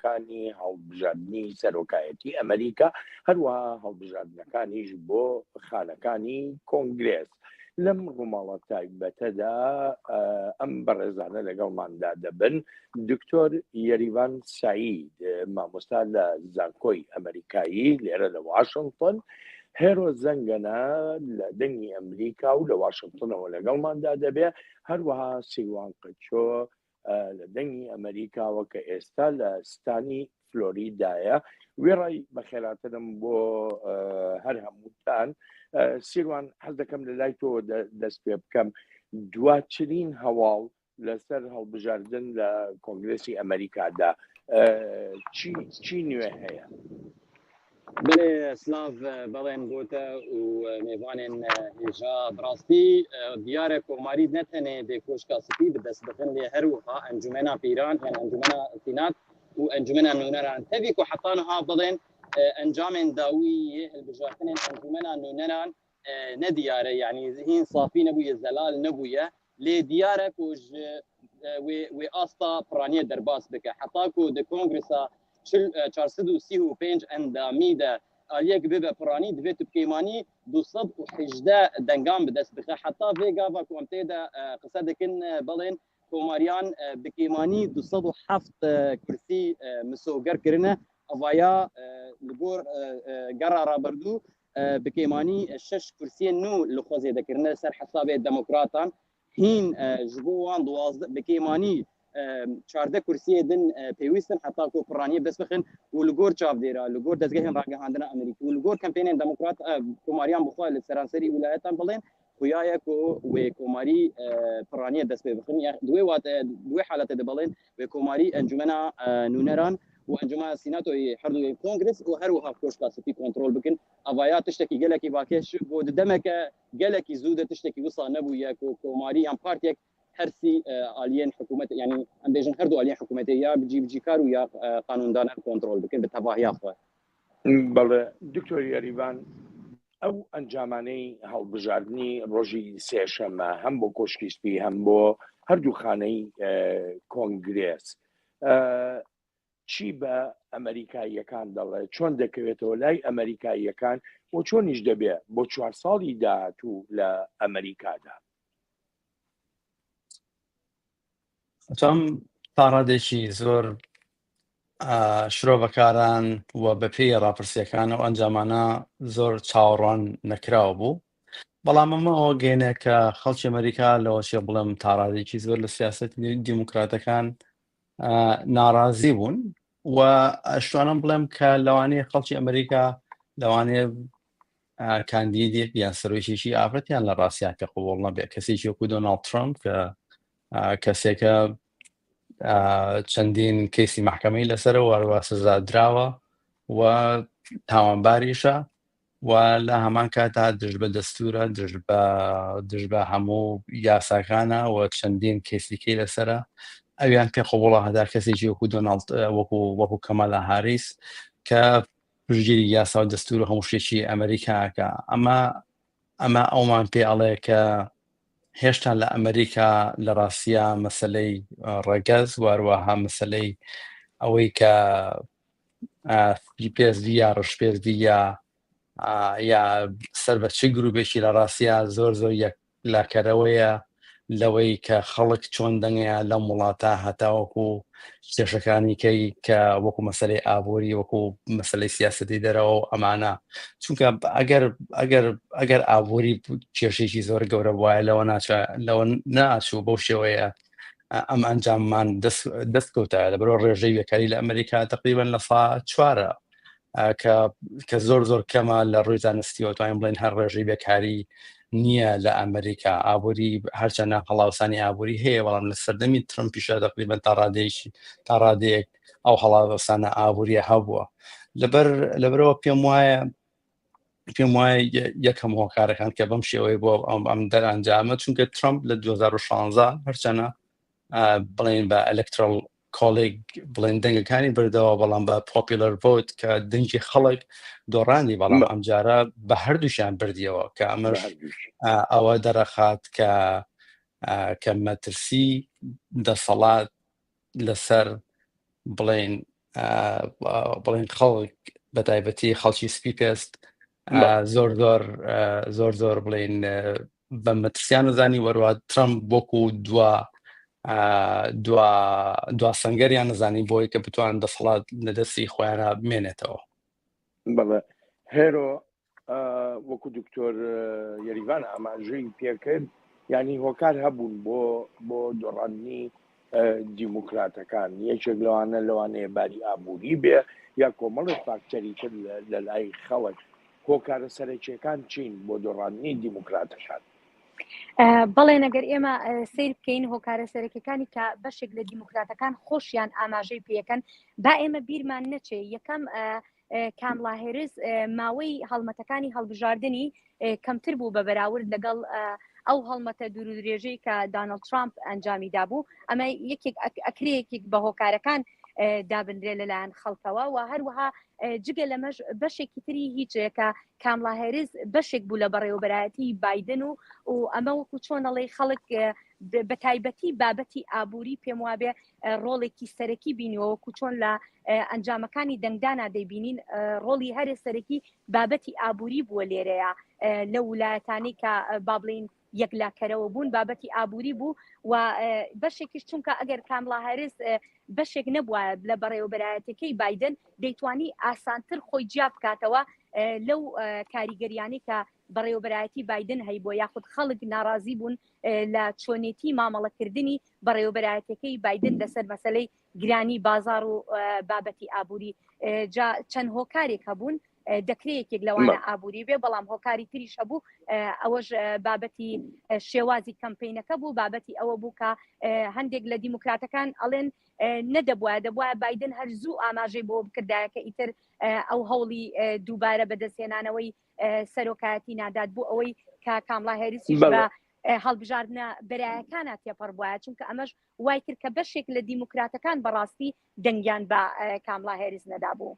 کانی هەڵبژاردنی سەرۆکایەتی ئەمریکا، هەروەها هەڵبژاردنەکانیش بۆ خانەکانی کۆنگرێس. لەم ڕووماڵە تایبەتەدا ئەم بەڕێزانە لەگەڵماندا دەبن، دکتۆر یەریڤان سەعید، مامۆستا لە زانکۆی ئەمریکایی لێرە لە واشنتن، هێرۆ زەنگەنە لە دەنگی ئەمریکا و لە واشنتنەوە لەگەڵماندا دەبێ، هەروەها سیروان قەچۆ لە دەنگی ئەمەریکاوە کە ئێستا لە ستانی فلۆریدایە. وێڕای بەخێراتنم بۆ هەر هەمووتان، سیروان حەز دەکەم لە لای تۆ دەست پێ بکەم. دواترین هەواڵ لەسەر هەڵبژاردن لە کۆنگرێسی ئەمەریکادا چی چی نوێ هەیە؟ بەێ سلااو بەڵێن بۆتە و مێوانێن هێژا بڕاستی دیارە کۆماری نەتەنێ دێ کۆشکا سپی بدەست بخن لێ هەروها ئەنجومەنا پیران یان ئەنجومەنا سینات و ئەنجومەنا نوونەران تەوی کو حتا نها بڵێن ئەنجامێن داوی یê هەلبژارتنێن ئەنجومەنا نوونەران نەدیارە یعنی هین سافی نەبوویە زەلال نەبوویە لێ دیارە کو وێ وێ ئاستا پڕانیە دەرباس بکە حتا کو د کۆنگرسا 435 ئەندامی دە ئالیەک ببە پڕانی دڤێ تو بکەیمانی 218 دەنگان بدەست بخە حتا ڤێ گاڤا کو ئەم تێدە قسە دکن بەڵێن کۆماریان بکەیمانی 207 کورسی مسۆگەر کرنە ئەڤایا li gor gera raberdû bi kêmanî şeş kursiyên nû li xwe zêde kirine ser hesabê demokratan. Hîn ji bo wan 12 bi kêmanî 14 kursiyê din pêwîst in heta ku piraniyê bi dest bixin û li gor çavdêra, li gor dezgehên ragihandina Amerîkî û li gor kempênên demokrat komariyan bi xwe li seranserî wîlayetan bilên xuya ye ku wê komarî piraniyê dest pê bixin. Ya di wê wate di wê haletê de bilên wê komarî encûmena nûneran û encûmena sînatoyê her du yên kongres û her wiha Koşka Spî kontrol bikin. Eva ya tiştekî gelekî vakêş bo di demeke gelekî zû de tiştekî wisa nebûye ku komarî yan partiyek her sî aliyên hikûmetê yanî em bêjin her du aliyên hikûmetê ya cîbicîkar û ya qanûndaner kontrol bikin bi tevahiya xwe. بەڵێ دکتۆر یەریڤان، ئەو ئەنجامانەی هەڵبژاردنی ڕۆژی سێشەممە هەم بۆ کۆشکی سپی هەم بۆ هەردوو خانەی کۆنگرێس چی بە ئەمریکاییەکان دەڵێ، چۆن دەکەوێتەوە لای ئەمریکاییەکان و چۆنیش دەبێ بۆ چوار ساڵی داهاتوو لە ئەمریکادا؟ ئەتوانم تا ڕادێکی زۆر شرۆڤەکاران و بەپێی ڕاپرسیەکان ئەو ئەنجامانە زۆر چاوەڕوان نەکراوە بوو بەڵام ئەمە ئەوە گەێنە کە خەڵکی ئەمریکا لەوەشێ بڵێم تاڕادێکی زۆر لە سیاست دیموکراتەکان ناڕازی بوون و ئەشتوانم بڵێم کە لەوانەیە خەڵکی ئەمریکا لەوانەیە کاندیدێک یان سەرۆکێکی ئافرەتیان لە ڕاستیان پێ قبوڵ نەبێت کەسێکی وەکو دۆناڵد ترامپ کە کەسێکە چەندین کەیسی محکمەی لەسەرە واروا سزا دراوە و تاوانباریشە و لە هەمان کاتا دژ بە دەستورە دژ بە دژ بە هەموو یاساکانە و چەندین کەیسیکەی لەسرە ئەویان پێ قوبڵە هەدا کەسێکی وەکو دۆناڵد وەکو وەکو کەمالا هاریس کە پشتگیری یاسا و دەستور و هەموو شتێکی ئەمریکا ئەکا ئەمە ئەمە ئەومان پێ ئەڵێ کە هێشتا لە ئەمریکا لە ڕاستیا مەسلەی ڕەگەز واروەها مەسلەی ئەوەی کە سپی پێستی یا ڕەش پێستی یا یا سەر بە چ گروپێکی لە ڕاستیا زۆر زۆر یەک لاکەرەوەیە لەوەی کە خەڵک چۆن دەنگیان لەم وڵاتە هەتاوەکو کێشەکانی کەی کە وەکو مەسلەی ئابووری وەکو مەسلەی سیاستی دەرەوە و ئەمانە چونکە ئەگەر ئەگەر ئەگەر ئابووری کێشێکی زۆر گەورە وایە لەوە ناچە لەوە ناچوو بەو شێوەیە ئەم ئەنجاممان دەست کەوتایە لە بەرەوە ڕێژەی بێکاری لە ئەمریکا تقریبا لە سا چوارە کە کە زۆر زۆر کەمە لە ڕووی زانستیەوە توانین بڵێن هەر ڕێژەی بێکاری نییە لە ئەمریکا ئابووری هەرچەنە هەڵاوسانی ئابووری هەیە بەڵام لە سەردەمی ترمپیشە تقریبا تا ڕادەیەکی تا ڕادەیەک ئەو هەڵاوسانە ئابووریە هەبووە لەبەر لەبەرەوە پێم وایە پێم وایە یەکەم هۆکارەکان کە بەم شێوەیە بۆ ئەم ئەم دەرئەنجامە چونکە ترامپ لە 2016 هەرچەنە بڵێن بە electoral college بڵێن دەنگەکانی بردەوە بەڵام بە popular vote کە دەنگی خەڵک دۆڕانی بەڵام ئەمجارە بە هەردووشیان بردیەوە کە ئەمەش ئەوە دەرەخات کە کە مەترسی دەسەڵات لەسەر بڵێن. بڵێن خەڵک بە تایبەتی خەڵکی سپی پێست زۆر زۆر زۆر زۆر بڵین بە مەترسیان نەزانی وەروە ترامپ وەکو دوا دوا دوا سەنگەریان نەزانی بۆی کە بتوان دەسەڵات لە دەستی خۆیانە بمێنێتەوە. بەڵێ هێرۆ وەکو دکتۆر یەریڤان ئاماژەی پێکرد یعنی هۆکار هەبوون بۆ بۆ دۆڕاندنی دیموکراتەکان یەکێک لەوانە لەوانەیە باری ئابووری بێ یا کۆمەڵێک فاکتەری تر لە لای خەڵک هۆکارە سەرەکیەکان چین بۆ دۆڕاندنی دیموکراتەکان؟ بەڵێ نەگەر ئێمە سیر بکەین هۆکارە سەرەکیەکانی کە بەشێک لە دیموکراتەکان خۆشیان ئاماژەی پێەکەن با ئێمە بیرمان نەچێ یەکەم کامڵا هێرس ماوەی هەڵمەتەکانی هەڵبژاردننی کەمتر بوو بە بەراورد لەگەڵ ئەو هەڵمەتە دوور و درێژەی کە دانڵد ترامپ ئەنجامی دابوو ئەمە یەکێک ئەکرەیەکێک بە هۆکارەکان دابنرێ لەلایەن خەڵکەوە و هەروەها جگە لەمەش بەشێکی تری هیچێکە کامڵا هێرس بەشێک بوو لە بەڕێوەبەرایەتی بایدن و و ئەمە وەکو چۆنەڵی خەڵک بە تایبەتی بابەتی ئابووری پێم وابێ ڕۆڵێکی سەرەکی بینیوە وەکو چۆن لە ئەنجامەکانی دەنگدانا دەیبینین ڕۆڵی هەرێ سەرەکی بابەتی ئابووری بووە لێرەیە لە ولایەتانی کە با بڵین یەکلاکەرەوە بوون بابەتی ئابووری بوو و بەشێکیش چونکە ئەگەر کامڵا هاریس بەشێک نەبووە لە بەڕێوەبەرایەتەکەی بایدن دەیتوانی ئاسانتر خۆی جیا بکاتەوە لەو کاریگەریانی کە بەڕێوەبەرایەتی بایدن هەیبووە یاخود خەڵک ناڕازی بوون لە چۆنێتی مامەڵەکردنی بەڕێوەبەرایەتەکەی بایدن لەسەر مەسلەی گرانی بازار و بابەتی ئابووری جا چەند هۆکارێک هەبوون دەکرێت یەکێک لەوانە ئابووری بێ بەڵام هۆکاری تریش هەبوو ئەوەش بابەتی شێوازی کەمپینەکە بوو بابەتی ئەوە بوو کە هەندێک لە دیموکراتەکان ئەڵێن نەدەبووە دەبووە بایدن هەر زوو ئاماژەی بۆ بکردایە کە ئیتر ئەو هەوڵی دووبارە بەدەستهێنانەوەی سەرۆکایەتی نادات بۆ ئەوەی کە کامڵا هێریسیش بە هەڵبژاردنە بەرایەکانە تێپەڕ بوایە چونکە ئەمەش وای کرد کە بەشێک لە دیموکراتەکان بەڕاستی دەنگیان بە کامڵا هێریس نەدابوو.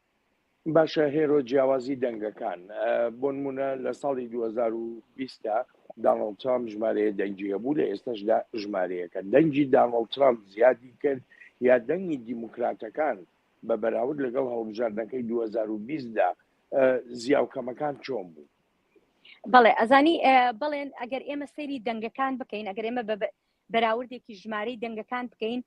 باشە هێرۆ جیاوازی دەنگەکان بۆنمونە لە ساڵی 2020 دا دانۆڵد ترامپ ژمارەیە دەنگی هەبوو لە ئێستاشدا ژمارەیەکە دەنگی دانۆڵد ترامپ زیادی کرد یا دەنگی دیموکراتەکان بە بەراورد لەگەڵ هەڵبژاردنەکەی 2020 دا زیاو کەمەکان چۆن بوو؟ بەڵێ ئەزانی بەڵێن ئەگەر ئێمە سەیری دەنگەکان بکەین ئەگەر ئێمە بە بەراوردێکی ژمارەی دەنگەکان بکەین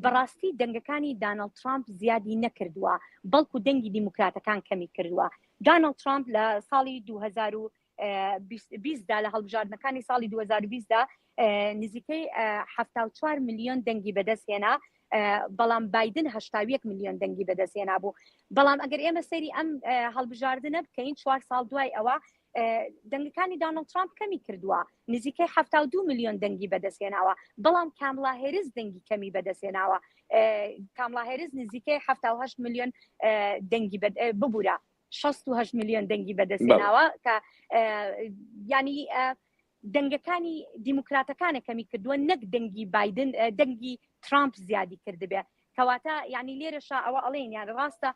بەڕاستی دەنگەکانی دانڵد ترامپ زیادی نەکردووە بەڵکو دەنگی دیموکراتەکان کەمی کردووە دانڵد ترامپ لە ساڵی 2020 دا لە هەڵبژاردنەکانی ساڵی 2020 دا نزیکەی 74 میلیۆن دەنگی بەدەستهێنا بەڵام بایدن 81 میلیۆن دەنگی بەدەستهێنا بوو بەڵام ئەگەر ئێمە سەیری ئەم هەڵبژاردنە بکەین چوار ساڵ دوای ئەوە دەنگەکانی دانڵد ترامپ کەمی کردووە نزیکەی 72 میلیۆن دەنگی بەدەستهێناوە بەڵام کامڵا هێرس دەنگی کەمی بەدەستهێناوە کامڵا هێرس نزیکەی 78 میلیۆن دەنگی ببوورە 68 میلیۆن دەنگی بەدەستهێناوە کە ینی دەنگەکانی دیموکراتەکانە کەمی کردووە نەک دەنگی بایدن دەنگی ترامپ زیادی کردبێ کەواتە یعنی لێرەشا ئەوە ئەڵێن یان ڕاستە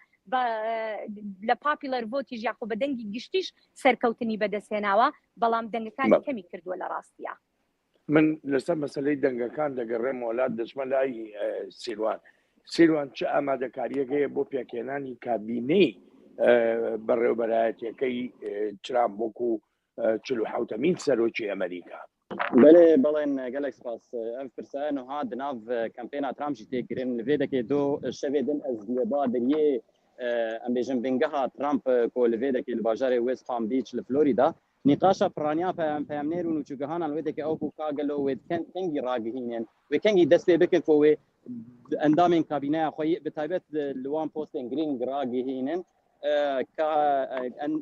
لە پاپیلەر ڤۆتیش یاخۆ بە دەنگی گشتیش سەرکەوتنی بەدەستهێناوە بەڵام دەنگەکانی کەمی کردووە لە ڕاستیە. من لەسەر مەسلەی دەنگەکان دەگەڕێمەوە لات دەچمە لای سیروان سیروان چ ئامادەکاریەک هەیە بۆ پێکهێنانی کابینەی بەڕێوبەرایەتیەکەی ترامپ وەکو چلوحەوتەمین سەرۆکی ئەمریکا. بەلێ بەڵێن گەلەک سپاس. ئەv پرسایە نوها di nav کەمپێنا ترامپ jî tê kirin. Li vê dekê do şevê din ez li ba deriyê em bêjin bingeha Trump ku li vê dekê li bajarê West Palm Beach li Florida nîqaşa piraniya peyamnêr û nûçegihanan li wê dekê ew bû ka gelo wê kengî ragihînin, wê kengî dest pê bikin ku wê endamên kabîneya xwe bi taybet li wan postên girîng ragihînin.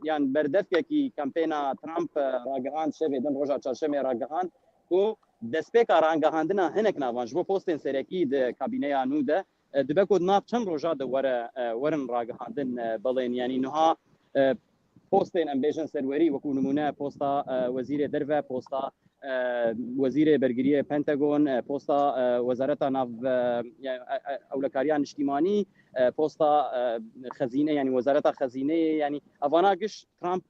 Yan berdevkekî kampêna Trump ragihand şevê din roja çarşemê ragihand ku destpêka rangihandina hinek navan ji bo postên serekî di kabîneya nû de dibe ku di nav çend roja de were werin ragihandin belên yanî niha postên em bêjin serwerî wekû nimûne posta wezîrê derve posta wezîrê bergiriyê Pentagon posta wezareta nav ewlekariya niştîmanî Posta xezîne yanî wezareta xezîneyê yanî evana giş Trump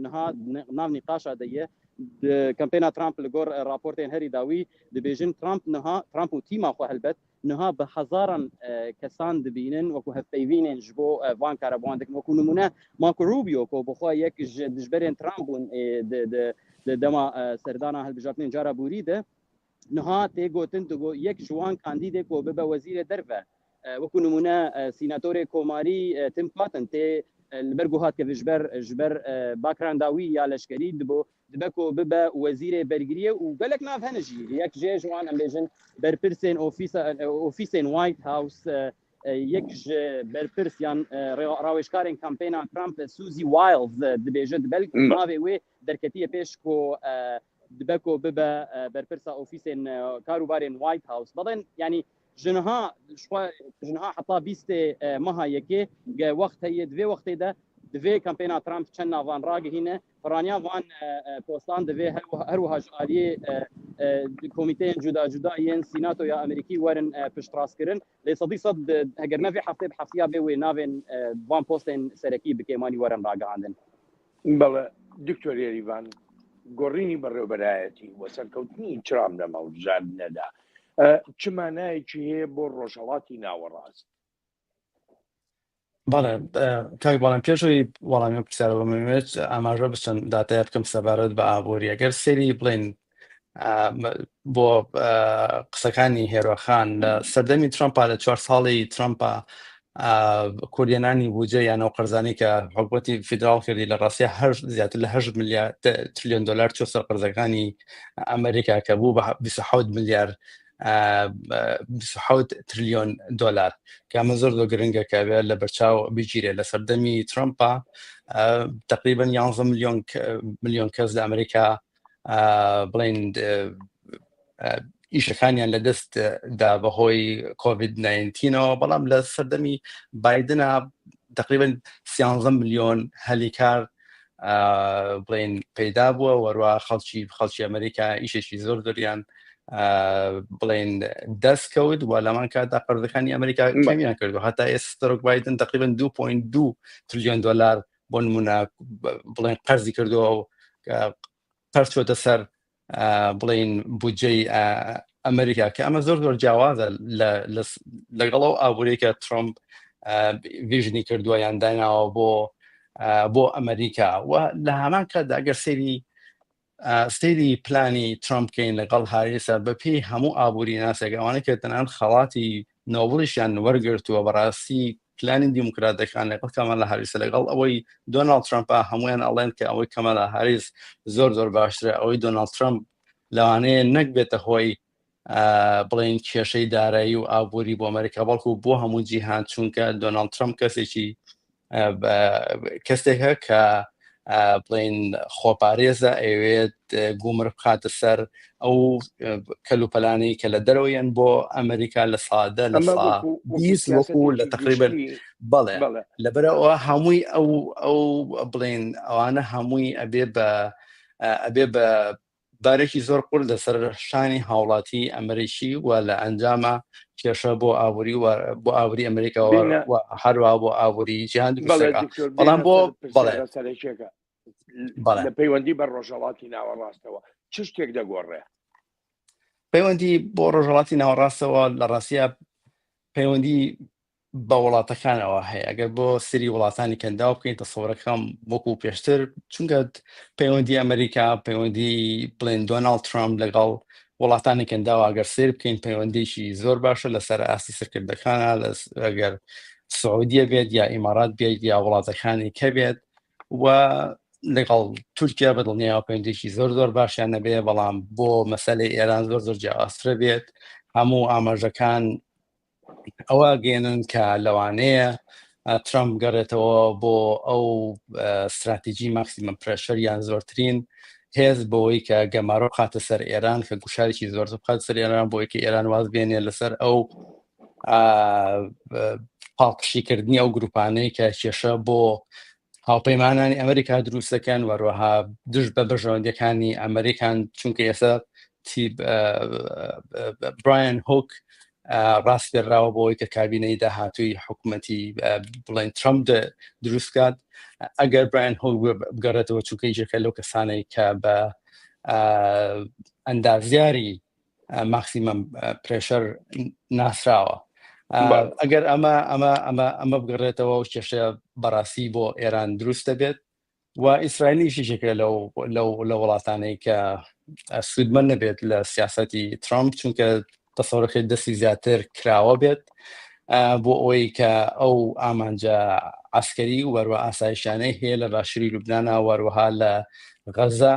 niha nav nîqaşa de ye. Di kampêna Trump li gor raportên herî dawî dibêjin Trump niha Trump û tîma xwe helbet niha bi hezaran kesan dibînin wekû hevpeyvînên ji bo van kara bi wan dikin. Wekû nimûne Marco Rubio ku bi xwe yek ji dijberên Trump bûn di dema serdana hilbijartinên cara borî de, niha tê gotin ku yek ji wan kandîdê ku bibe wezîrê derve. Wekû nimûne sînatorê komarî Tim Cotton tê li ber guha dikeve ji ber ji ber backgrounda wî ya leşkerî dibo Dibe ku bibe wezîrê bergiriyê û gelek nav hene jî. Yek jê ji wan em bêjin berpirsên ofîsa ofîsên White House yek ji berpirs yan rawêjkarên kampêna Trump Susie Wiles dibêje dibe navê wê derketiye pêş ku dibe ku bibe berpirsa ofîsên karûbarên White House. Belên yanî ji niha ji ji niha heta bîstê meha yekê wext heye di vê wextê de divê kampêna Trump çend navan ragihîne Piraniya van postan divê her wiha ji aliyê komîteyên cuda cuda yên Sînatoya Amerîkî werin piştrastkirin. Lê 100% heger ne vê heftê bi heftiya bê wê navên van postên serekî bi kêmanî werin ragihandin. Bele Diktor Yêrîvan, gorînî بەڕێوەبەرایەتی و سەرکەوتنی ترامپ لەم هەڵبژاردنەدا چ مانایەکی هەیە بۆ ڕۆژهەڵاتی ناوەڕاست؟ بەڵێ کاک بەڵام پێشەوەی وەڵامی پرسیارە بەمەوێت ئاماژە بچەند داتای بکەم سەبارەت بە ئابووری ئەگەر سەیری بڵێن بۆ قسەکانی هێرۆخان لە سەردەمی ترامپا لە چوار ساڵی ترامپا کوردێنانی بودجە یان ئەو قەرزانی کە حکوومەتی فیدراڵ کردی لە ڕاستە هەر زیاتر لە 8 میلیارد تریلیۆن دلار چۆ سەر قەرزەکانی ئەمریکا کە بوو بە 27 میلیارد 27 تریلیۆن دلار کە ئەمە زۆر زۆر گرنگە کە بێت لە بەرچاو بگیرێت لە سەردەمی ترامپا تقریبا 11 میلیۆن میلیۆن کەس لە ئەمریکا بڵین ئیشەکانیان لە دەست دا بەهۆی کۆVید 19ەوە بەڵام لە سەردەمی بادنا تقریبا 13 میلیۆن هەلیکار بڵێن پەیدا بووە وەروە خەڵکی خەڵکی ئەمریکا ئیشێکی زۆر زۆریان بڵێن دەست کەوت و لەمان کاتدا قەرزەکانی ئەمریکا کەمیان کردو هەتا ئێستا سەرۆک بایدن تقریبا 2.2 تریلیۆن دلار بۆ نمونە بڵێن قەرزی کردووە و قەرز چۆتە سەر بڵین بودجەی ئەمریکا کە ئەمە زۆر زۆر جیاوازە لەگەڵ ئەو ئابووریکە ترۆمپ vision ی کردووە یان دایناوە بۆ بۆ ئەمریکا و لە هەمان کاتدا ئەگەر سەیری سەیری پلانی ترامپ بکەین لەگەڵ هاریسە بەپێی هەموو ئابووری ناسێک ئەوانە کە تەنان خەڵاتی نۆبڵیشیان وەرگرتووە بەڕاستی پلانی دیموکراتەکان لەگەڵ کامالا هاریسە لەگەڵ ئەوەی دۆناڵد ترامپە هەمویان ئەڵێن کە ئەوەی کەمالا هاریس زۆر زۆر باشترە ئەوەی دۆناڵد ترامپ لەوانەیە نەک بێتە هۆی بڵێن کێشەی دارایی و ئابووری بۆ ئەمریکا بەڵکو بۆ هەموو جیهان چونکە دۆناڵد ترامپ کەسێکی کەسێکە کە بڵین خۆپارێزە ئەوێت گومرگ بخاتە سەر ئەو کەلوپەلانەی کە لە دەرەوەیان بۆ ئەمریکا لە سادە لە 20 وەکو لە تقریبن بەڵێ لەبەرەوە هەمووی ئەو ئەو بڵین ئەوانە هەمووی ئەبێ بە ئەبێ بە بارێکی زۆر قورس لەسەر شانی هاوڵاتی ئەمریکی و لە ئەنجاما کێشە بۆ ئابووری و بۆ ئابووری ئەمریکا و هەروە بۆ ئابووری جیهان بەڵام بۆ بەڵێ سەرەکیەکە لە پەیوەندی بە ڕۆژهەڵاتی ناوەڕاستەوە چ شتێک دەگۆڕێ؟ پەیوەندی بۆ ڕۆژهەڵاتی ناوەڕاستەوە لە ڕاستە پەیوەندی بە وڵاتەکانەوە هەیە ئەگەر بۆ سری وڵاتانی کەنداو بکەین تەسەورەکەم وەکو پێشتر چونکە پەیوەندی ئەمریکا پەیوەندی بڵێن دۆناڵد ترامپ لەگەڵ وڵاتانی کەنداوە ئەگەر سیر بکەین پەیوەندیکی زۆر باشە لەسەر ئاستی سەرکردەکانە ئەگەر سعودیە بێت یا ئیمارات بێت یا وڵاتەکانی کە بێت و لەگەڵ تورکیا بە دڵنیاوە پەیوەندیکی زۆر زۆر باشیان نەبێ بەڵام بۆ مەسەلەی ئێران زۆر زۆر جیاوازترە بێت هەموو ئاماژەکان ئەوە گەێنن کە لەوانەیە ترامپ گەڕێتەوە بۆ ئەو استراتیژی maximum pressure یان زۆرترین هێز بۆی کە گەمارۆ بخاتە سەر ئێران کە گوشارێکی زۆر بخات سەر ئێران بۆی کە ئێران واز بێنێ لەسەر ئەو پاڵپشتیکردنی ئەو گروپانەی کە کێشە بۆ هاوپەیمانانی ئەمریکا دروست دەکەن وەروەها دژ بە بەرژەوەندیەکانی ئەمریکان چونکە ئێستا برایان هۆک ڕاستێراوە بۆی کە کابینەی داهاتووی حکوومەتی بڵێن ترامپ دروستکات ئەگەر برایان هۆک بگەڕێتەوە چونکە یەکێکە لەو کەسانەی کە بە ئەندازیاری. maximum pressure ناسراوە. ئەگەر ئەمە ئەمە ئەمە ئەمە بگەڕێتەوە و کێشە بەڕاستی بۆ ئێران دروست دەبێت و ئیسرائیلیش یەکێکە لەو لەو لە وڵاتانەی کە سوودمەند نەبێت لە سیاسەتی ترامپ چونکە تەسەورەکەی دەستی زیاتر کراوە بێت بۆ ئەوەی کە ئەو ئامانجە عسکەری و وەروە ئاسایشانەی هەیە لە باشووری لوبناە وەروەها لە غەزە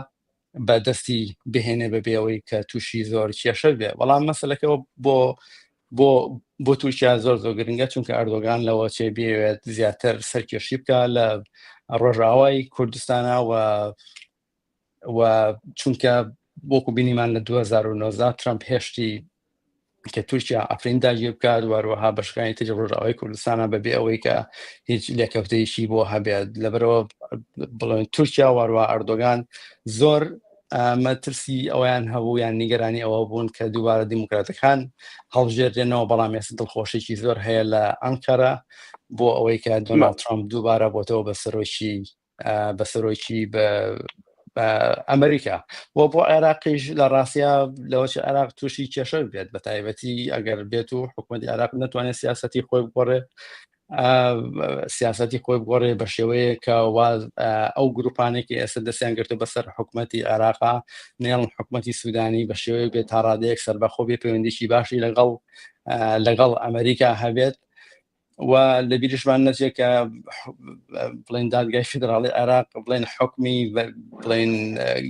بە دەستی بهێنێ بەبێ ئەوەی کە تووشی زۆر کێشە بێ بەڵام مەسلەکەەوە بۆ بۆ بۆ تورکیا زۆر زۆر گرنگە چونکە ئەردۆگان لەوە چێ بێوێت زیاتر سەرکێشی بکە لە ڕۆژئاوای کوردستانە و و چونکە وەکو بینیمان لە 2019 ترامپ هێشتی کە تورکیا عفرین داگیر بکات و هەروەها بەشەکانی تری ڕۆژئاوای کوردستانە بەبێ ئەوەی کە هیچ لێکەوتەیەکی بۆ هەبێت لەبەرەوە بڵێن تورکیا واروە ئەردۆگان زۆر مەترسی ئەویان هەبوو یان نیگەرانی ئەوە بوون کە دووبارە دیموکراتەکان هەڵبژێردرێنەوە بەڵام ئێستا دڵخۆشێکی زۆر هەیە لە ئەنقەرە بۆ ئەوەی کە دۆناڵد ترامپ دووبارە بۆتەوە بە سەرۆکی بە سەرۆکی بە ئەمریکا و بۆ عێراقیش لە ڕاستیا لەوەش عێراق تووشی کێشە بێت بە تایبەتی ئەگەر بێت و حکوومەتی عێراق نتوانێت سیاستی خۆی بگۆڕێ سیاستی خۆی بگۆڕێ بە شێوەیە کە واز ئەو گروپانێکی ئێستا دەستیان گرتو بەسەر حکوومەتی عێراقا نێڵن حکوومەتی سوودانی بە شێوەیە بێت تا ڕادەیەک سەربەخۆ بێ پەیوەندیی باشی لەگەڵ لەگەڵ ئەمریکا هەبێت و لە بیرشمان نەچێت کە بڵێن دادگای فیدراڵی عێراق بڵێن حکمی بڵێن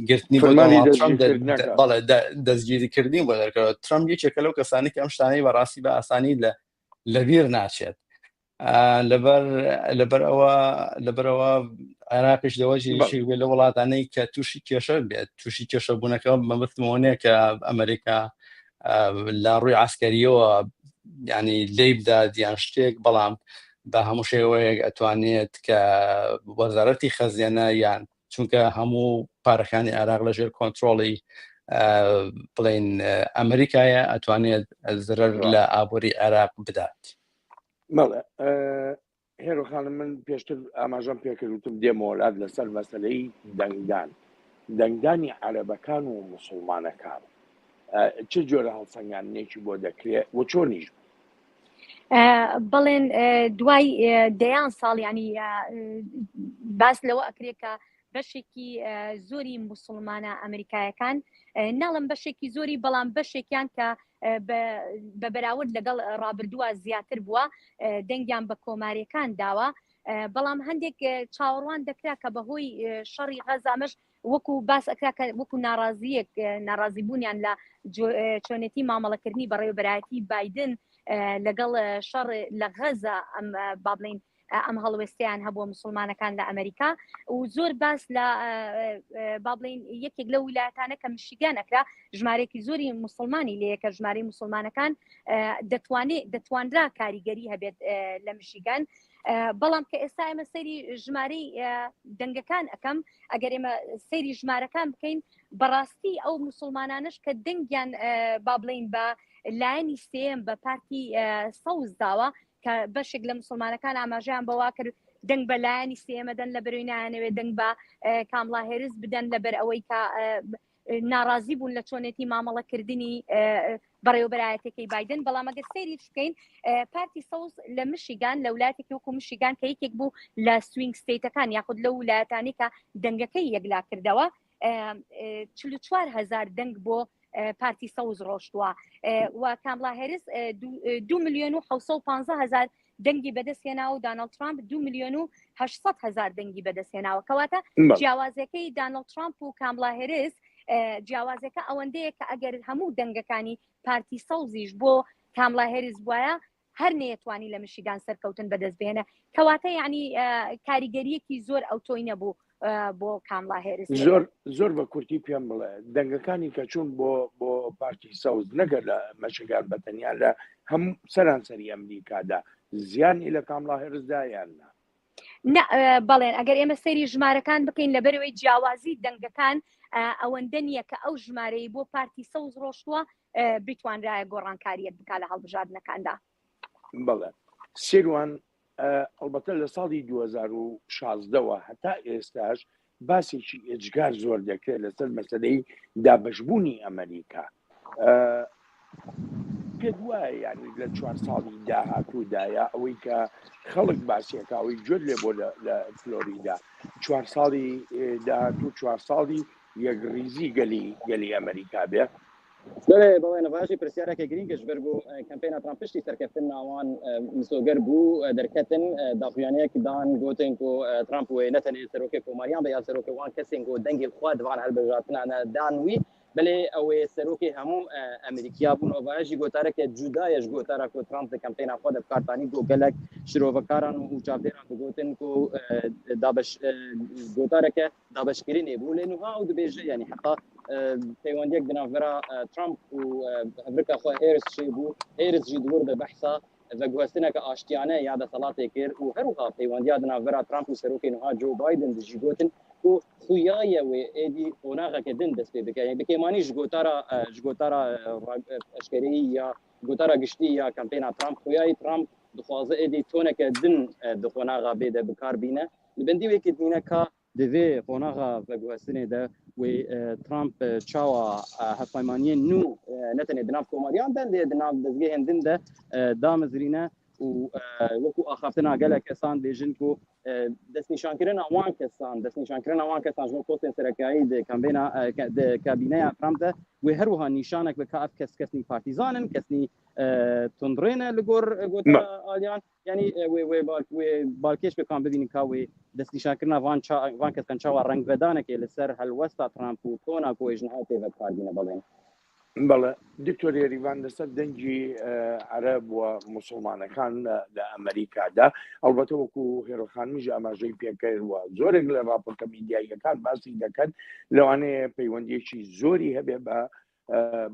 گرتنی بەڵێ دەستگیریکردنی بۆ دەرکەوت ترامپ یەکێکە لەو کەسانی کە ئەم شتانەی بەڕاستی بە ئاسانی لە لەبیر ناچێت لەبەر لەبەر ئەوە لەبەرەوە عێراقیش لەوە یەکێک بێت لە وڵاتانەی کە تووشی کێشە بێت تووشی کێشە بوونەکە مەبەستمەوە نییە کە ئەمریکا لە ڕووی عسکەریەوە ینی لی بدات یان شتێک بەڵام بە هەموو شێوەیەک ئەتوانێت کە وەزارەتی خەزیێنە یان چونکە هەموو پارەکانی عێراق لەژێر کۆنتترۆڵی بڵین ئەمریکایە ئەتوانێت زرەر لە ئابووری عێراق بدات. بەڵێ هێرۆ خانم من پێشتر ئاماژەم پێکرد وتم دێمەوە لات لەسەر مەسەلەی دەنگدان دەنگدانی عەرەبەکان و موسڵمانەکان چ جۆرە هەڵسەنگاندنێکی بۆ دەکرێت و چۆنیش بوو؟ بەڵێن دوای دەیان ساڵ ینی باس لەوە ئەکرێت کە بەشێکی زۆری موسڵمانە ئەمریکایەکان ناڵم بەشێکی زۆری بەڵام بەشێکیان کە بە بەراورد لەگەڵ ڕابردووە زیاتر بووە دەنگیان بە کۆماریەکان داوە بەڵام هەندێک چاوەڕوان دەکرا کە بەهۆی شەڕی غەزامەش وەکو باس ئەکرا کە وەکو ناڕازیەک ناڕازیبوونیان لە چۆنێتی مامەڵەکردنی بەڕێوەبەرایەتی بادن لەگەڵ شەڕ لە غەزە ئەم با بڵین ئەم هەڵوێستیان هەبووە مسلمانەکان لە ئەمریکا و زۆر باس لە با بڵین یەکێک لە ویلایەتانە کە مشیگان ئەکرا ژمارێکی زۆری مسلمانی لەیەکە ژمارەی مسلمانەکان دەتوانێت دەتوانرا کاریگەری هەبێت لە مشیگان بەڵام کە ئێستا ئێمە سەیری ژمارەی دەنگەکان ئەەکەم ئەگەر ئێمە سەیری ژمارەکان بکەین بەڕاستی ئەو مسلمانانش کە دەنگیان با بڵین بە لایەنی سێم بە پارتی سەوز داوە کە بەشێک لە مسلمانەکان ئاماژەیان بەوا کرد دەنگ بە لایەنی سێمەدەن لە بەروی نایانەوێت دەنگ بە کامڵا هێرس بدەن لەبەر ئەوەی کە ناڕازی بوون لە چۆنێتی مامەڵەکردنی بەڕێوەبەرایەتەکەی بادن بەڵام ئەگەر سەیری بکەین پارتی سەوز لە مشیگان لە ولایەتێکی وەکو مشیگان کە یەکێک بوو لە swing state ەکان یاخود لەو ولایەتانی کە دەنگەکەی یەکلا کردەوە 44 هزار دەنگ بۆ پارتی سەوز ڕۆشتووە و کامڵا هێرس 2 میلیۆن و 715 هزار دەنگی بەدەستهێناوە و داناڵد ترامپ 2 میلیۆن و 800 هزار دەنگی بەدەستهێناوە کەواتە جیاوازەکەی داناڵد ترامپ و کامڵا هێرس جیاوازەکە ئەوەندەیە کە ئەگەر هەموو دەنگەکانی پارتی سەوزیش بۆ کامڵا هێرس بواە هەر نەیەتوانی لە مشیگان سەرکەوتن بەدەست بهێنە کەواتە یعنی کاریگەریەکی زۆر ئەوتۆی نەبوو بۆ کامڵا هێرس زۆر زۆر بە کورتی پێم بڵێ دەنگەکانی کە چوون بۆ بۆ پارتی سەوز نەگەر لە مەشگان بە تەنیا لە هەم سەرانسەری ئەمریکادا زیانی لە کامڵا هێرسدا یان نا؟ بەڵێن ئەگەر ئێمە سەیری ژمارەکان بکەین لەبەرەوەی جیاوازی دەنگەکان ئەوەندە نییە کە ئەو ژمارەی بۆ پارتی سەوز ڕۆشتووە بتوانرایە گۆڕانکاریەک بک لە هەڵبژاردنەکاندا. بەڵێ سیروان ئەڵبەتە لە ساڵی 2016ەوە هەتا ئێستاش باسێکی ئێجگار زۆر دەکرێت لەسەر مەسەلەی دابەشبوونی ئەمریکا. پێت وایە یعنی لە چوار ساڵی داهاتوودایە ئەوەی کە خەڵک باسیەکە ئەوەی گوێت لێ بۆ لە فلۆریدا چوار ساڵی داهاتوو چوار ساڵی یەکڕیزی گەلی گەلی ئەمریکا بێ؟ بەڵێ بەڵێ نەڤاشی پرسیارێکە گرینگە ژبەر بوو کەمپەینا ترامپ پشتی سەرکەفتن ناوان مسۆگەر بوو دەرکەتن داخویانەیەک دان گوتن کو ترامپ وێ نەتەنێ سەرۆکێ کۆماریان بە یا سەرۆکێ وان کەسێن کو دەنگێ خوە دوان هەلبژارتنانە دان وی بەلێ ئەوێ سەرۆکێ هەموو ئەمریکیا بوون ئەڤایە ژی گۆتارەکێ جودایە ژ گۆتارا کو ترامپ di کەمپەینا خوە de بکارتانی گۆ گەلەک شرۆڤەکاران و چاودێران دگوتن کو دابش گۆتارەکە دابەشکردنێ بوو لێ نوها ئەو دبێژە یعنی حتا پەیوەندیەک di navbera Trump û hevrika xwe Harris çê bû Harris jî di wir de behsa veguhestineke aştiyane ya deselatê kir û her wiha peywendiya di navbera Trump û serokê niha Joe Biden de jî gotin ku xuya ye wê êdî qonaxeke din dest pê bike. Bi kêmanî ji gotara ji gotara eşkereyî ya gotara giştî ya kampêna Trump xuyayî Trump dixwaze êdî toneke din di qonaxa bê de bikar bîne. Li bendî wê kê dimîne ka Di vê qonaxa veguhestinê de wê Trump çawa hevpeymaniyên nû ne tenê di nav komariyan de lê di nav dezgehên din de damezrîne û wekû axaftina gelek kesan dibêjin ku destnîşankirina wan kesan destnîşankirina wan kesan ji bo postên serekayî di kambêna di kabîneya Trump de wê her wiha nîşanek be ka ev kes kesnî partîzan in kesnî tundrê ne li gor gotina aliyan. Yanî wê wê wê balkêş be kan bibînin ka wê destnîşankirina van van kesan çawa rengvedanekê li ser helwesta Trump û tona ku wê ji niha pê ve bikar bîne belê. بەڵێ دکتۆر یەریڤان لەسەر دەنگی عەرەب و موسڵمانەکان لە ئەمریکادا ئەڵبەتە وەکو هێرۆ خانمیش ئاماژەی پێکرد و زۆرێک لە راپۆرتە میدیاییەکان باسی دەکەن لەوانەیە پەیوەندیەکی زۆری هەبێ بە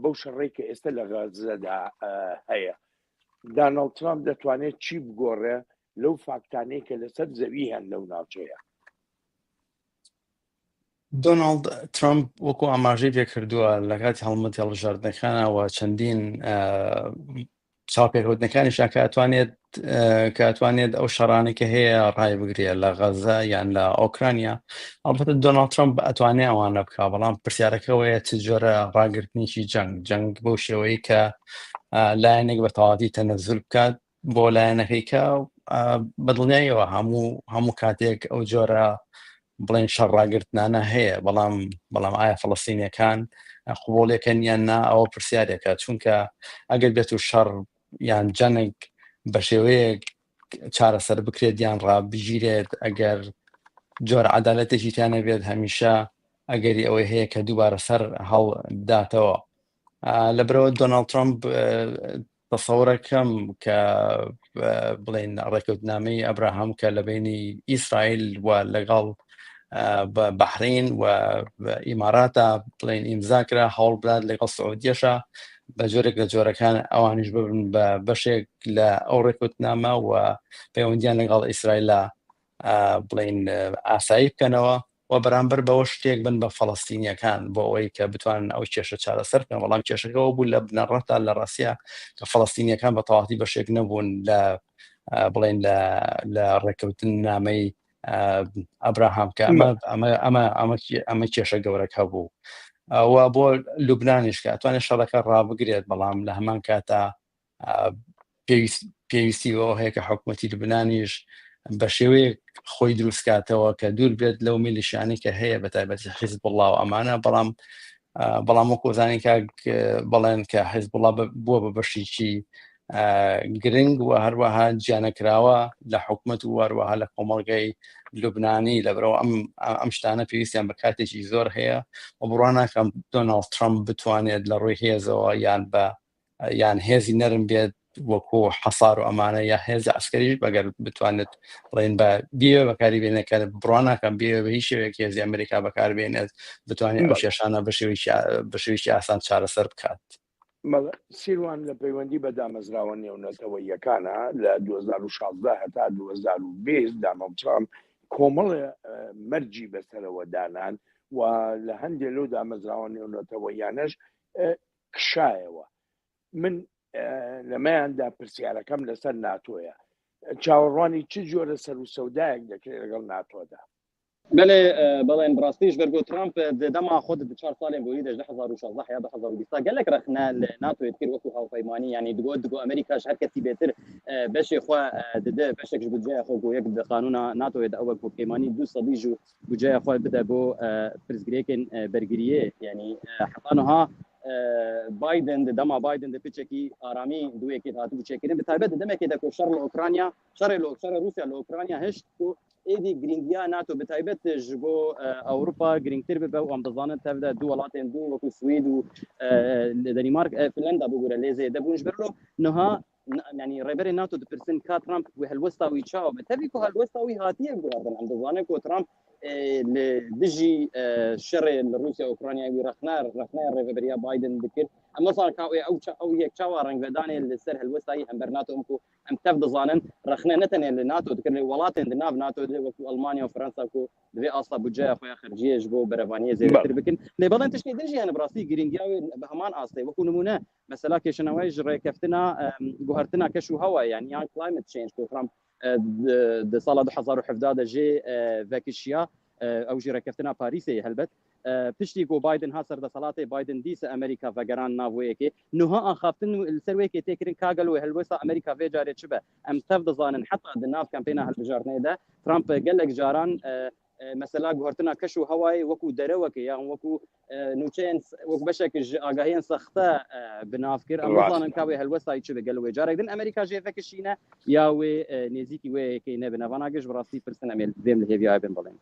بەو شەڕەی کە ئێستا لە غەززەدا هەیە داناڵد ترامپ دەتوانێت چی بگۆڕێ لەو فاکتانەی کە لەسەر زەوی هەن لەو ناوچەیە؟ دۆناڵد ترامپ وەکو ئاماژەی پێکردووە لە کاتی هەڵمەتی هەڵبژاردنەکانەوە چەندین چاوپێکەوتنەکانیشا کە ئەتوانێت کە ئەتوانێت ئەو شەڕانەی کە هەیە ڕای بگرێ لە غەزە یان لە ئۆکرانیا ئەڵبەتە دۆناڵد ترامپ ئەتوانێ ئەوانە بکا بەڵام پرسیارەکەوەیە چ جۆرە ڕاگرتنێکی جەنگ جەنگ بەو شێوەیە کە لایەنێک بە تەواوەتی تەنەزول بکات بۆ لایەنەکەی کە بەدڵنیاییەوە هەموو هەموو کاتێک ئەو جۆرە بڵێن شەڕ ڕاگرتنانە هەیە بەڵام بەڵام ئایا فلستینیەکان قوبۆڵیەکەن یان نا ئەوە پرسیارێکە چونکە ئەگەر بێت و شەڕ یان جەنگ بە شێوەیەک چارەسەر بکرێت یان ڕابگیرێت ئەگەر جۆر عدالەتێکی تیا نەبێت هەمیشە ئەگەری ئەوەی هەیە کە دووبارە سەر هەڵداتەوە لەبرەوە دۆناڵد ترامپ تەسەورەکەم کە بڵێن ڕێکەوتنامەی ئەبراهام کە لە بینی ئیسرائیل و لەگەڵ بەحرین و ئیماراتە بڵێن ئیمزا کرا هەوڵ بدات لەگەڵ سعودیەشە بە جۆرێک لە جۆرەکان ئەوانیش ببن بە بەشێک لە ئەو ڕێکوتنامە و پەیوەندیان لەگەڵ ئیسرائیلە بڵین ئاسایی بکەنەوە و بەرامبەر بەوە شتێک بن بە فەڵەستینیەکان بۆ ئەوەی کە بتوانن ئەو کێشە چارەسەر بکەن بەڵام کێشەکەەوە بوو لە بنەڕەتا لە ڕاستە کە فەڵەستینیەکان بە تەواتی بەشێک نەبوون لە بڵێن لە لە ڕێککەوتن نامەی ئەبراهام کە ئەمە ئەمە ئەمە ئەمە ئەمە کێشە گەورەکە بوو و بۆ لوبنانیش کە ئەتوانێت شەڕەکە ڕابگرێت بەڵام لە هەمان کاتا پێویستی بەوە هەیە کە حکوومەتی لوبنانیش بە شێوەیەک خۆی دروستکاتەوە کە دوور بێت لەو میلیشیانی کە هەیە بە تایبەتی حیزب وڵا و ئەمانە بەڵام بەڵام وەکو زانین کاک بەڵێن کە حیزب وڵا بووە بە بەشێکی گرنگ و هەروەها جیانەکراوە لە حکومت و هەروەها لە کۆمەڵگەی لوبنانی لەبەرەوە ئەم ئەم شتانە پێویستیان بە کاتێکی زۆر هەیە و بڕوا ناکەم دۆناڵد ترامپ بتوانێت لە ڕووی هێزەوە یان بە یان هێزی نەرم بێت وەکو حەسار و ئەمانە یا هێزی عسکەریش بەگەر بتوانێت بڵێن بە بیێ بەکاری بێنێت کە بڕوا ناکەم بێ بە هیچ شێوەیەک هێزی ئەمریکا بەکاربێنێت بتوانێت ئەو کێشانە بە شێوەیەکی بە شێوەیەکی ئاسان چارەسەر بکات. سیروان لە پەیوەندی بە دامەزراوە نێونەتەوەییەکانە لە 2016 هەتا 2020 دانڵد ترامپ کۆمەڵێ مەرجی بەسەرەوە دانان و لە هەندێک لەو دامەزراوە نێونەتەوەیانەش کشایەوە من لەمەیاندا پرسیارەکەم لەسەر ناتۆیە چاوەڕوانی چ جۆرە سەر و سەودایەک دەکرێت لەگەڵ ناتۆدا؟ بەلێ بەڵێن بڕاستیش بەرگۆ ترامپ دەما خۆ د چوار ساڵێن بۆری دەژ 2016 یا 2020 gelek rexne li NATOyê dikir wekû hawpeymanî yanî digot digo Amerîka ji her kesî bêtir beşê xwe dide beşek ji budceya xwe ku yek di qanûna NATOyê de ew e ku peymanî du sedî ji budceya xwe bide bo pirsgirêkên bergiriyê yanî heta niha Biden di dema Biden de piçekî aramî di wê yekê de hatibû çêkirin bi taybet di demekê de ku şer li Ukrayna şerê li şerê Rûsya li Ukrayna hişt ku Êdî girîngiya NATO bi taybet ji bo Ewropa girîngtir bibe û em dizanin tev de du welatên du wekû Swêd û Denîmark Finlanda bigure lê zêde bûn ji ber lo niha yanî rêberên NATO dipirsin ka Trump wê helwesta wî çawa be tevî ku helwesta wî hatiye guhertin em dizanin ku Trump li dijî şerê li Rûsya û Ukraynayê wî rexne rexneya rêveberiya Biden dikir em nizanin ka wê ew ew yek çawa rengvedanê li ser helwesta wî hember NATO em ku Em tev dizanin rexne ne tenê li NATO dikir lê welatên di nav NATO de wekû Elmanya û Fransa ku divê asta budceya xwe ya xerciyê ji bo berevaniyê zêdetir bikin. Lê belên tiştê din jî hene bi rastî girîngiya wê bi heman astê wekû nimûne mesela kêşeneweyê ji rêkeftina guhertina keş û hewayê yanî yan climate change ku Trump di sala 2017 de jê vekişiya ew jî rêkeftina Parîsê ye helbet. Piştî ku Biden hat ser deselatê, Biden dîsa Amerîka vegerand nav wê yekê. Nuha axaftin li ser wê yekê tê kirin ka gelo wê helwesta Amerîka vê carê çi be. Em tev dizanin heta di nav kempêna hilbijartinê de Trump gelek caran mesela guhertina keş û hewayê wekû derewekê yan wekû nûçeyên wek beşek ji agahiyên sexte bi nav kir. Em nizanin ka wê helwesta wî çi be. Gelo wê carek din Amerîka jê vekişîne ya wê nêzîkî wê yekê nebe. Vana giş bi rastî pirsin em ê vêm li hêviya wê bin bilên.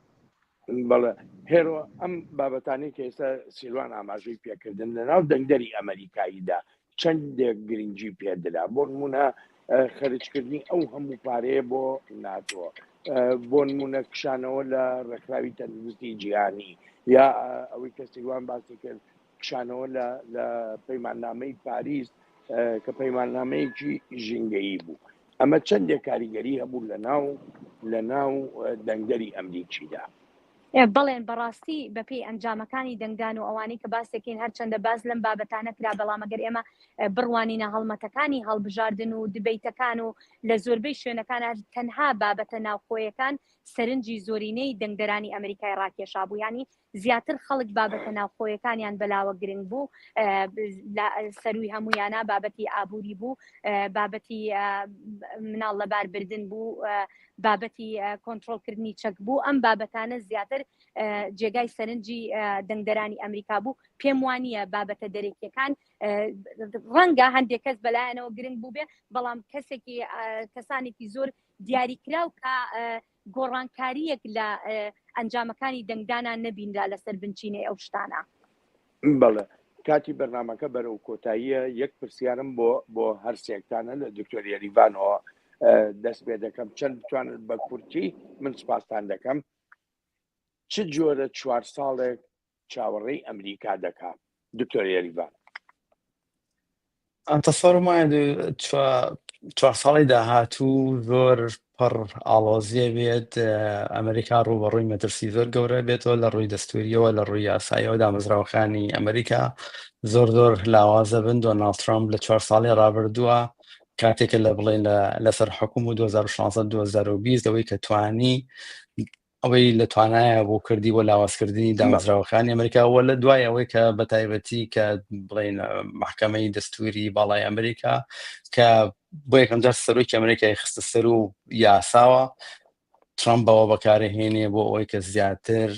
بەڵێ هێرۆ ئەم بابەتانەی کە ئێستا سیروان ئاماژەی پێکردن لە ناو دەنگدەری ئەمریکاییدا چەندێک گرنگی پێدرا بۆ نمونە خەرجکردنی ئەو هەموو پارەیە بۆ ناتۆ بۆ نمونە کشانەوە لە ڕێکخراوی تەندروستی جیهانی یا ئەوەی کە سیروان باسی کرد کشانەوە لە لە پەیماننامەی پاریس کە پەیماننامەیەکی ژینگەیی بوو ئەمە چەندێک کاریگەری هەبوو لە ناو لە ناو دەنگدەری ئەمریکیدا؟ بەڵێن بەڕاستی بەپێی ئەنجامەکانی دەنگدان و ئەوانەی کە باس دەکەین هەرچەندە باس لەم بابەتانە کرا بەڵام ئەگەر ئێمە بڕوانینە هەڵمەتەکانی هەڵبژاردن و دبەیتەکان و لە زۆربەی شوێنەکان تەنها بابەتە ناوخۆیەکان سەرنجی زۆرینەی دەنگدەرانی ئەمریکای ڕاکێشا بوو ینی زیاتر خەڵک بابەتە ناوخۆیەکانیان بەلاوە گرنگ بوو لە سەروی هەمویانە بابەتی ئابووری بوو بابەتی مناڵ لەباربردن بوو بابەتی کۆنتترۆلکردنی چەک بوو ئەم بابەتانە زیاتر جێگای سەرنجی دەنگدەرانی ئەمریکا بوو پێم وانە بابەتە دەرەکیەکان ڕەنگە هەندێک کەس بەلایەنەوە گرنگ بوو بێ بەڵام کەسێکی کەسانێکی زۆر دیاریکراو کە گۆڕانکارییەک لە ئەنجامەکانی دەنگدانا نەبینرا لەسەر بنچینەی ئەو شتانە. بەڵێ کاتی بەرنامەکە بەرەو کۆتاییە یەک پرسیارم بۆ بۆ هەرسێکتانە لە دکتۆر یەریڤانەوە دەست پێ دەکەم چەند بتوانن بە کورتی من سپاستان دەکەم چ جۆرە چوار ساڵێک چاوەڕێی ئەمریکا دەکا دکتۆر یەریڤان؟ تەسەورم وایە چوار ساڵی داهاتوو زۆر پڕ ئاڵۆزیە بێت ئەمریکا ڕووبەڕووی مەترسی زۆر گەورە بێتەوە لە ڕووی دەستوریەوە لە ڕووی یاساییەوە دامەزراوەکانی ئەمریکا زۆر زۆر لاوازە بن دۆناڵد ترامپ لە چوار ساڵی ڕابردووە کاتێکە لە بڵێن لەسەر حکوم و 2016 2020 ئەوەی کە توانی ئەوەی لە توانایە بۆ کردی بۆ لاوازکردنی دامەزراوەکانی ئەمریکا وە لە دوای ئەوەی کە بە تایبەتی کە بڵین محکمەی دەستوری باڵای ئەمریکا کە بۆ یەکەم جار سەرۆکی ئەمریکای خستە سەر و یاساوە ترامپ بەوە بەکارهێنێ بۆ ئەوەی کە زیاتر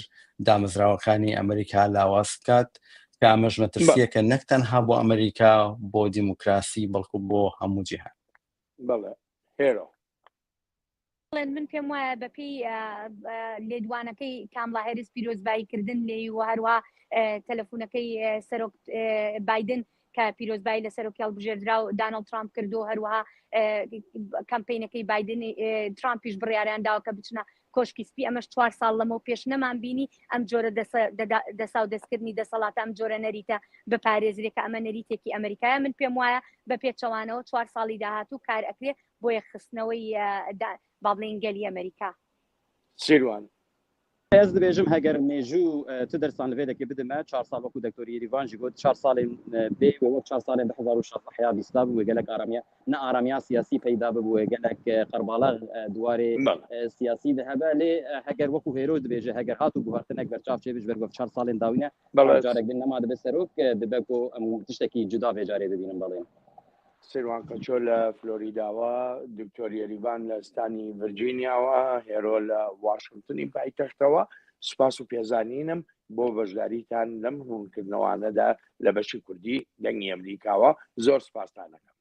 دامەزراوەکانی ئەمریکا لاواز بکات کە ئەمەش مەترسیەکە نەک تەنها بۆ ئەمریکا بۆ دیموکراسی بەڵکو بۆ هەموو جیهان. بەڵێ هێرۆ. بڵێن من پێم وایە بەپێی لێدوانەکەی کامڵا هێرس پیرۆزبایی کردن لێی و هەروە تەلەفۆنەکەی سەرۆک بایدن کە پیرۆزبایی لە سەرۆکی هەڵبژێردرا و دانڵد ترامپ کردو هەروەها کەمپینەکەی بایدن ترامپیش بڕیاریان داوە کە بچنە کۆشکی سپی ئەمەش چوار ساڵ لەمەو پێش نەمان بینی ئەم جۆرە دەسا و دەستکردنی دەسەڵاتە ئەم جۆرە نەریتە بپارێزرێ کە ئەمە نەریتێکی ئەمریکایە من پێم وایە بە پێچەوانەوە چوار ساڵی داهاتوو کار ئەکرێ بۆ یەکخستنەوەی با بڵێین گەلی ئەمریکا. سیروان. Ez dibêjim heger mêjû tu dersan li vê dekê bide me, çar sal wekû Doktor Yêrîvan jî got, çar salên bê wê wek çar salên 2016 heya bîsta bû wê gelek aramiya ne aramiya siyasî peyda bibû wê gelek qerbalex di warê siyasî de hebe lê heger wekû Hêro dibêje heger hat û guhertinek berçav çêbû ji ber ku ev çar salên dawî ne carek din nema dibe serok dibe ku em tiştekî cuda vê carê bibînin belê. سیروان کەچۆ لە فلۆریداوە، دکتۆر یەریڤان لە ستانی ڤرجینیاوە، هێرۆ لە واشنتنی پایتەختەوە، سوپاس و پێزانینم بۆ بەشداریتان لەم ڕوونکردنەوانەدا لە بەشی کوردی دەنگی ئەمریکاوە، زۆر سوپاستان ئەکەم.